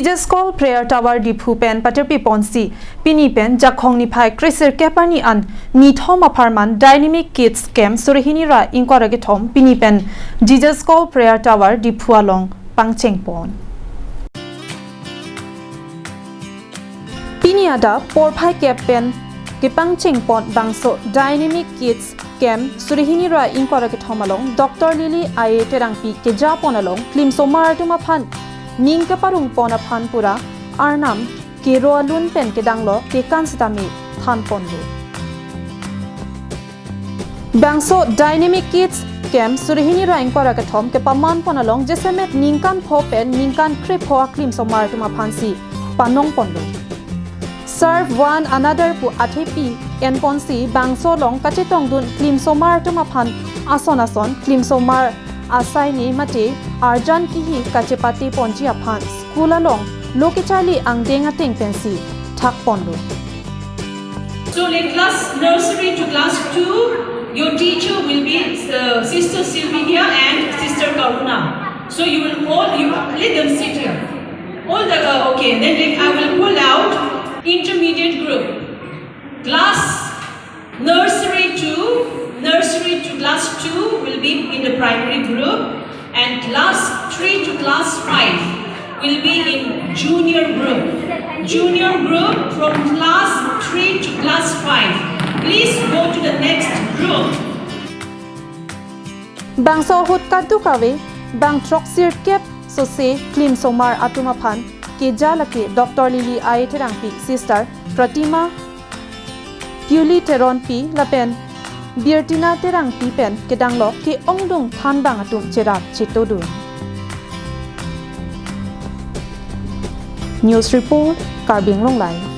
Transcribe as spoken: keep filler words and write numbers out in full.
Jesus Call Prayer Tower Diphu pen patirpi ponsi, pini pen Jakhong niphai kresirkep arni an nithom apharman Dynamic Kids Camp suri hini ra ingkoi ra kethom pini pen Jesus Call Prayer Tower Diphu along pangcheng pon. Pini adap porphai kep pen kepangcheng pon bangso Dynamic Kids Camp suri hini ra ingkoi ra kethom along Doctor Lily A A Terangpi keja pon along klimsomar atum aphan ning keparong pon aphan pura Arnam kero alun pen kedanglo kekan sitame than ponlo. Bangso Dynamic Kids Camp suri hini ra ingkoi ra kethom kepaman pon along jasemet ningkan pho pen ningkan krepho aklimsomar atum aphansi panong ponlo. Serve one another pu athepi en ponsi bangso along kachetongdun klimsomar atum aphan ason ason klimsomar asai ne mate arjan kihi kachepate ponji aphan school along lo kecharli angdeng ateng pensi thak ponlo. So let class nursery to class two, your teacher will be uh, Sister Silvia and Sister Karuna. So you will all, you let them sit here. All the, uh, okay, then let- I will pull out intermediate group. Class nursery to, nursery to class two will be in the primary group, and class three to class five will be in junior group. Junior group from class three to class five. Please go to the next group. Bangso ahut kadokave bang throksirkep sose klimsomar atum aphan keja lake Doctor Lily A A Terangpi, Sister Pratima Piuli Teronpi lapen Birtina Terangpi pen kedanglo ke-ongdung thanbang atum cherap chetodun. News report, Karbi Anglong Live.